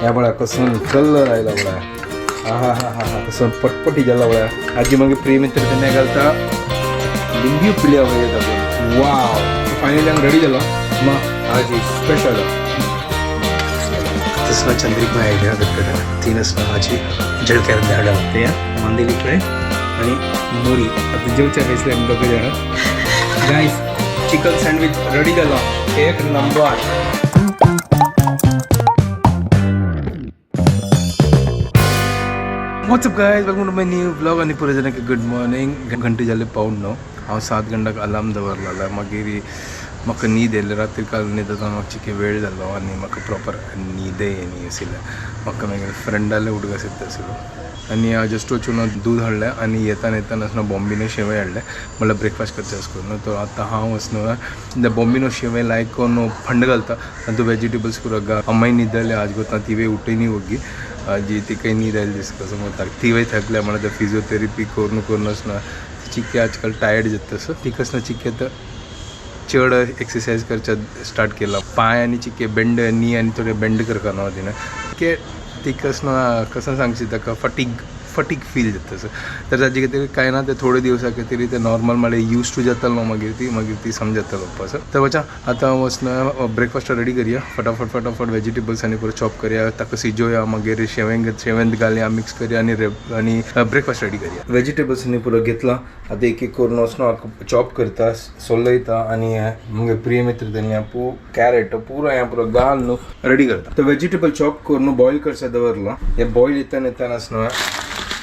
ह्या पळया कसून कलर आयला पळया. हा हा हा हा कसून पटपटी जाला पळया. आजी मागीर प्रेमित्र तेन्ना घालता लिंबी पिल्या वयर दाखोवन. वाव, फायनली हांगा रेडी जाला. मा आजी स्पेशल तसं चंद्रिक आयडिया तीनच नावाची जळक्यार धाडा होते मांदेली फ्राय आणि मोरी. आता जेवच्या वेळेस आमी दोघे जाण. गायस, चिकन सँडविच रेडी जाला, एक number. What's up guys, welcome to my new vlog. आणि पुरे जाणांक गुड मॉर्निंग. घंटे जाले 8:45. हांव 7 घंटाक अलार्म दवरलेलो. मागीर म्हाका न्हीद येयली. रात्री काल न्हीद जाता म्हाका चिके वेळ जालो आनी म्हाका प्रॉपर न्हीदय येनी आशिल्लें. म्हाका मागीर फ्रेंडाले उडगास येता आशिल्लो आनी हांव जस्ट वचून दूद हाडलें आनी येताना येताना आसतना बॉम्बिनो शेवय हाडलें, म्हणल्यार ब्रेकफास्ट करचें अशें करून. तो आतां हांव वचना बॉम्बिनो शेवय लायक करून फंड घालता तातूंत वेजिटेबल्स पुरो. अम्माय न्हीद जाली आज गोता, तिवय उठयनी वोगी. जी तिकाय न्हीद आयली दिसता कसो म्हणटा, तिवय थकल्या. म्हणल्यार फिजियोथेरपी करून करून आसना चिक्की आजकाल टायर्ड जाता. सो तिका आसना चिक्की आतां चड एक्सरसाइज करच्या स्टार्ट केला. पांय आनी चिके बेंड नी आनी थोडे बेंड करपा न्हू तिणें की तिका आसना कसो सांगची ताका फटीग फटीग फील जाता. सो तर ताजे खातीर कांय ना, ते थोडे दिवसा खातीर ते नॉर्मल म्हणल्यार यूज टू जातलो न्हू, मागीर ती मागीर ती समजतलो पळोवपा. सो तर वचा आतां वचना ब्रेकफास्ट रेडी करया फटाफट फटाफट. वेजिटेबल्स आनी पुरो चॉप करया, ताका शिजोवया, मागीर शेवेंक शेवेंत घालया, मिक्स करया आनी आनी ब्रेकफास्ट रेडी करया. वेजिटेबल्स आनी पुरो घेतला, आतां एक एक करून वचना चॉप करता, सोलयता आनी मागीर प्रिय मित्र तेन्ना पू कॅरेट पुरो हें पुरो घाल न्हू रेडी करता. तर वेजिटेबल चॉप करून बॉयल करसा दवरला. हे बॉयल येताना येताना आसना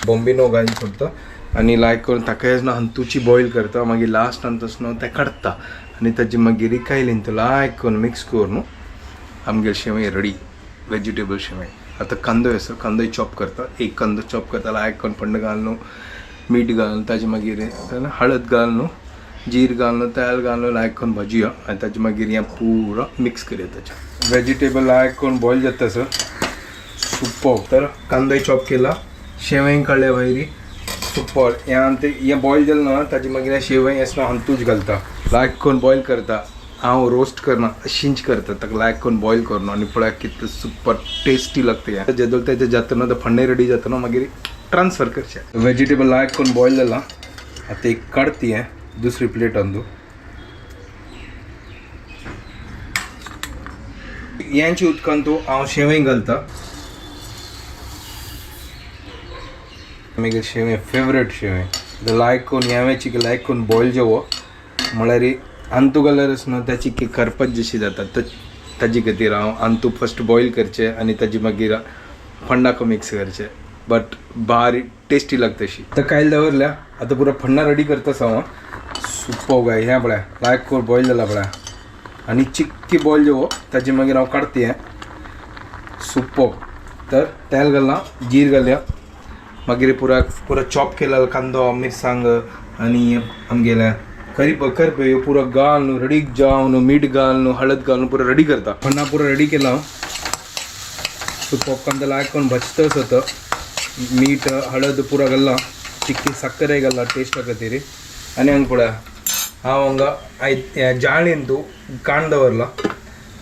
बॉम्बिनो घालून सोडता आनी लायक करून ताका आसना हंतुची बॉयल करता. मागीर लास्ट अंत न्हू तें काडटा आनी ताजी मागीर कायलीन तो लायक करून मिक्स करून आमगेले शेवय रेडी, वेजिटेबल शेवय. आतां कांदो आसा, कांदोय चॉप करता. एक कांदो चॉप करता, लायक करून फंड घाल न्हू, मीठ घालून, ताजे मागीर हळद घाल न्हू, जीर घालून, तेल घालून लायक करून भाजया आनी ताजे मागीर हें पुरो मिक्स करया. ताजें वेजिटेबल लायक करून बॉयल जाता सर, सुपर. तर कांदोय चॉप केला, शेवय काडल्या भायरी, सुपर. हें ते हें बॉयल जालें ना, ताजे मागीर शेवय आसना हंतूच घालता, लायक करून बॉयल करता. हांव रोस्ट करना, अशींच करता. ताका लायक करून बॉयल करून आनी पळया कितलें सुपर टेस्टी लागता. हें जेदोळ तेजें जाता न्हू, तें फंडय रेडी जाता न्हू, मागीर ट्रान्सफर करचें. वेजिटेबल लायक करून बॉयल जाला, आतां एक काडती हें दुसरी प्लेट अंदू. यांची उदकान तूं हांव शेवय घालता. मागीर शेवय फेवरेट शेवय लायक करून ह्यावें चिके लायक करून बॉयल जेवो म्हळ्यार अंतू घाल्यार न्हू त्या चिके करपत जशी जाता. ताजे खातीर हांव अंतू फस्ट बॉयल करचें आनी ताजी मागीर फंडाक मिक्स करचें, बट बारीक टेस्टी लागता अशी. तर कायल दवरल्या, आतां पुरो फंडा रेडी करता हांव. सुपर गाय, हें पळया लायक करून बॉयल जाला पळया आनी चिक्की बॉयल जेवो, ताजे मागीर हांव काडती हें. सुपर. तर तेल घालना, जीर घालया, मागीर पुरा पुरा चॉप केला कांदो, मिरसांग आनी आमगेल्या करी करपे पुरो घाल न्हू, रेडी जावन मीठ घाल न्हू, हळद घालून पुरो रेडी करता. फन्ना पुरो रेडी केला हांव. सुपर कांदो लायक करून भजतच होतं, मीठ हळद पुरो घालला, चिक्की साखरय घालला टेस्टा खातीर. आनी हांगा पळया हांव हांगा जाळीन तूं काण दवरला,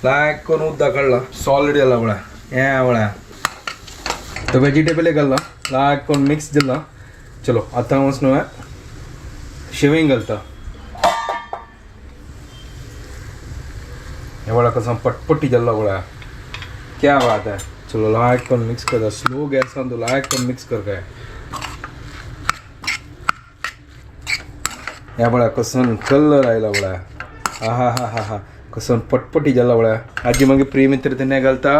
लायक करून उदक काडला, सॉलिड जाला पळया हें पळया. तर वेजिटेबल घालला, लायक करून मिक्स दिला. चलो आतां वच न्हू शेवय घालता. हे पळया कसं पटपटी जाल्लो पळया, क्या बात है. चलो लायक करून मिक्स करता, स्लो गॅसान तूं लायक करून मिक्स कर. काय ह्या पळया कसं कलर आयला पळया. हा हा हा हा कसं पटपटी जाला पळया. आजी मागीर प्रेमित्र तेन्ना घालता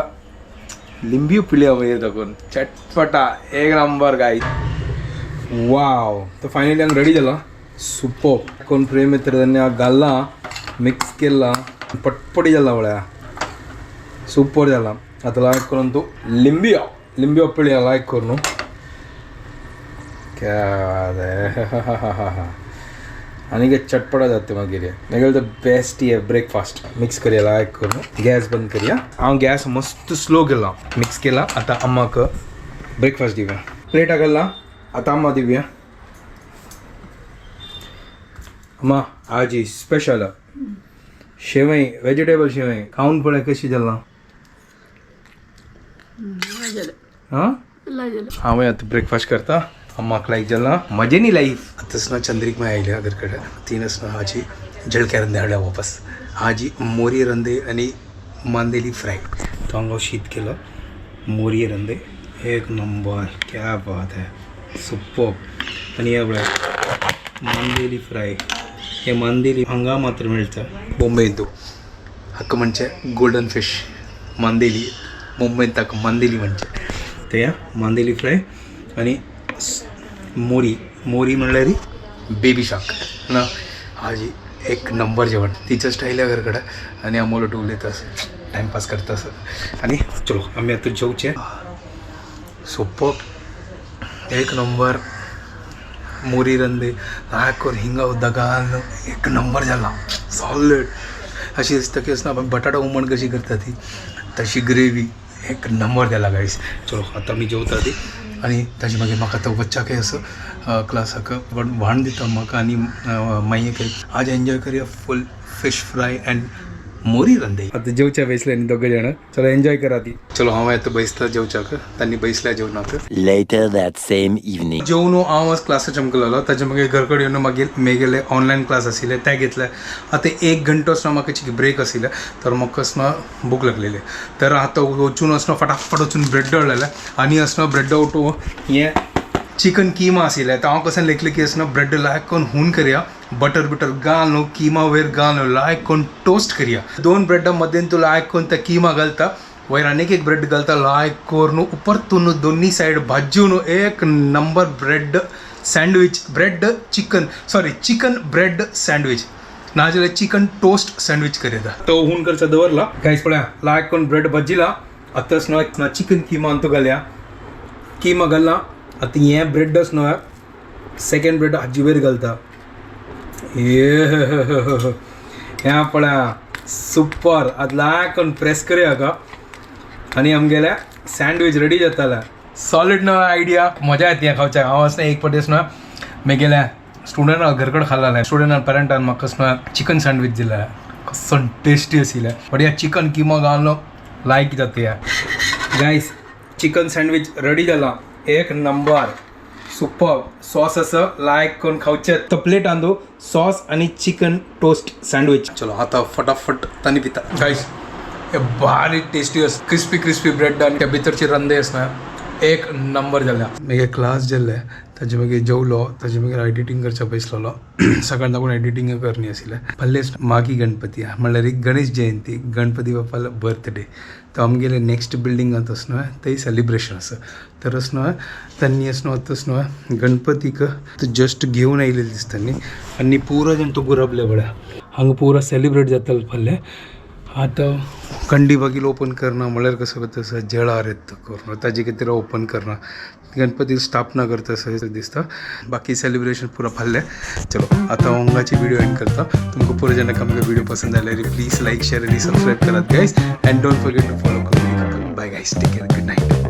लिंबी पिल्या वयर दाखोवन, चटपटा एक नंबर गाय. वाव, तर फायनली हांगा रेडी जाला, सुपर. कोण प्रेमित्र तेन्ना घालला, मिक्स केला, पटपटी जाला पळया, सुपर जाला. आतां लायक करून तूं लिंबी लिंबी पिळया लायक करून, क्या बात है. आनी कितें चटपटा जाता मागीर. मागीर the best हे ब्रेकफास्ट. मिक्स करया लायक करून, गॅस बंद करया. हांव गॅस मस्त स्लो केला, मिक्स केला. आतां अम्माक ब्रेकफास्ट दिवया. प्लेटा घालला, आतां अम्मा दिवया. अम्मा, आजी स्पेशल शेवय, वेजिटेबल शेवय खावन पळय कशी जाला. हां हांवें आतां ब्रेकफास्ट करता. अम्माक लायक जाला मजेनी लाईफ. आतांच ना चंद्रिक माय आयल्या घरकडे तीनच ना आजी जळक्या रंदे हाडल्या वापस. आजी मोरी रंदे आणि मांदेली फ्राय. तो हांगा शीत केलं मोरी रंदे एक नंबर, क्या बात है, सुपर. आणि हे पळय मांदेली फ्राय. हे मांदेली हांगा मात्र मेळटा बॉम्बे. हाका म्हणजे गोल्डन फिश मांदेली. मुंबईत ताका मांदेली म्हणजे ते या मांदेली फ्राय आणि मोरी. मोरी म्हणल्यार बेबी शार्क ना. हाजी एक नंबर जेवण तिचं स्टाईल आहे घरकडे. आणि अमोल उलयता असं टाइमपास करता असं. आणि चलो आम्ही आता जेवचे. सोपं एक नंबर मोरी रंदे लायक हिंगा दगान एक नंबर झाला सॉलिड. अशी दिसता की असं आपण बटाटा हुमण कशी करता ती तशी ग्रेव्ही एक नंबर द्यायला गाईस. चलो आता मी जेवता ती आणि ताजे मागीर म्हाका आतां वच्चाक असो क्लासाक पण व्हाण दिता म्हाका. आनी मागीर आज एन्जॉय करया फूल फिश फ्राय अँड मोरी रंदे. आता जेवच्या बैसले आनी दोघे जण. चलो एन्जॉय करा ती. चलो हांव आतां बैसता जेवच्याक, तांणी बैसल्या जेवणाक. Later that same evening. जेवण हांव आज क्लासा चमकलेलो. ताजे मागीर घर कडेन येवन मागीर मेगेले ऑनलायन क्लास आशिल्ले ते घेतले. आतां एक घंटो आसतना म्हाका ब्रेक आशिल्ले तर म्हाका आसतना भूक लागलेली. तर आतां वचून आसतना फटाफट वचून ब्रेड हाडलेले आनी आसतना ब्रेड उठून हें चिकन किमा आशिल्लें. तर हांव कशें लेखलें की आसतना ब्रेड लायक करून हून करया, बटर बिटर घाल न्हू, किमा वयर घाल न्हू, लायक करून टोस्ट करया. दोन ब्रेडा मदेन तूं लायक करून ते किमा घालता, वयर आनीक एक ब्रेड घालता, लायक करून परतून दोन्ही सायड भाजून एक number bread sandwich. Bread chicken, sorry, chicken bread sandwich नाजाल्यार चिकन टोस्ट सँडविच करता. तो हून करचा दवरला. गायस पळया लायक करून ब्रेड भाजिला. आतांच न्हू चिकन किमा अंतू घालया. किमा घालला. आतां हें ब्रेडच न्हू सेकंड ब्रेड हाजी वयर घालता. हे हें पळया सुपर. आतां लायक करून प्रेस करया हाका आनी आमगेल्या सँडवीच रेडी जाताले. सॉलिड न्हू आयडिया. मजा येता हें खावच्याक. हांव आसतना एक फावटी न्हू मेगेल्या स्टुडंटान घरकडेन खाल्लें. स्टुडंटान पेरंटान म्हाका न्हू चिकन सँडवीच दिलें. कसो टेस्टी आशिल्लें. बट ह्या चिकन किमा घालून लायक जाता. गायस, चिकन सँडवीच रेडी जाला. एक नंबर सुपर. सॉस असं लायक करून खावचे. तर प्लेट आणतो सॉस आणि चिकन टोस्ट सँडविच. चलो आता फटाफट तानी पिता. गाईस, हे भारी टेस्टी आसा. क्रिस्पी क्रिस्पी ब्रेड आणि त्या भितरचे रंदे आसना एक नंबर जाल्या. मागीर क्लास जाल्ले, ताजे मागीर जेवलो, ताजे मागीर एडिटींग करच्या बसलेलो. सकाळ साकून एडिटींग करणी आशिल्लें. पल्ले मागी गणपती म्हणल्यार एक गणेश जयंती, गणपती बाप्पालो बर्थडे. तो आमगेले नेक्स्ट बिल्डिंगांत आसा न्हय थंय सेलिब्रेशन आसा. तर अशें न्हय तांणी अशें न्हय आतां न्हय गणपतीक जस्ट घेवन आयिल्ले दिसता न्ही. आनी पुरो जाण तो गुरबले पळय हांगा पुरो सेलिब्रेट जाताले पळय. आतां कंडी बागील ओपन करना म्हणल्यार कसो तसो जळार येता करून ताजे खातीर ओपन करना, गणपती स्थापना करता अशें दिसता. बाकी सेलिब्रेशन पुरो फाल्लें. चलो आतां हांगाची व्हिडिओ एंड करता. तुमकां पुरो जेन्ना आमकां व्हिडिओ पसंद जाल्यार प्लीज लायक, शेअर आनी सबस्क्रायब करात guys, and don't forget to follow. Bye guys, take care, good night.